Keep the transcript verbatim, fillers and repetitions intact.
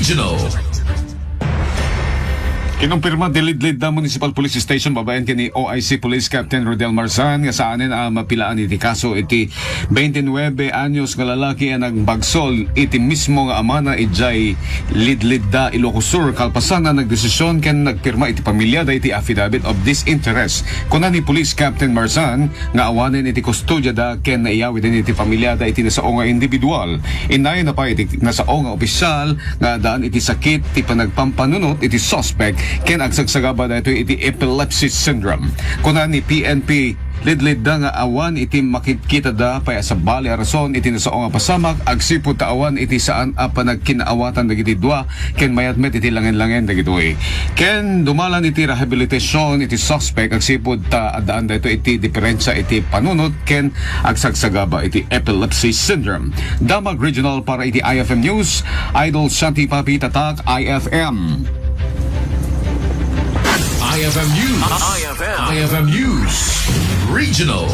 Regional. Kinumpirma ti Lidlidda Municipal Police Station babaen ken ni O I C Police Captain Rodel Marzan nga saanen a mapilaan iti kaso iti twenty-nine anyos nga lalaki a nagbagsol iti mismo nga amana idiay Lidlidda, Ilocos Sur, kalpasan a nagdesisyon ken nagpirma iti pamiliada iti affidavit of disinterest. Kuna ni Police Captain Marzan nga awanen iti kustodiada ken naiyawiden iti pamiliada iti nasao nga individual. Innayon pay iti nasao nga opisyal nga addaan iti sakit ti panagpampanunot iti suspek ken agsagsagaba daytoy iti epilepsy syndrome. Kuna ni P N P, lidlidda nga awan iti makitkitada pay a sabali a rason iti nasao nga pasamak agsipud ta awan iti saan a panagkinaawatan dagiti dua ken mayat met iti langen-langen dagitoy. Ken dumalan iti rehabilitasyon iti suspek agsipud ta addaan daytoy iti diferensia iti panunot ken agsagsagaba iti epilepsy syndrome. Damag Regional para iti I F M News, Idol Santi Papi, Tatak I F M. I F M News. I F M. I F M News. Regional.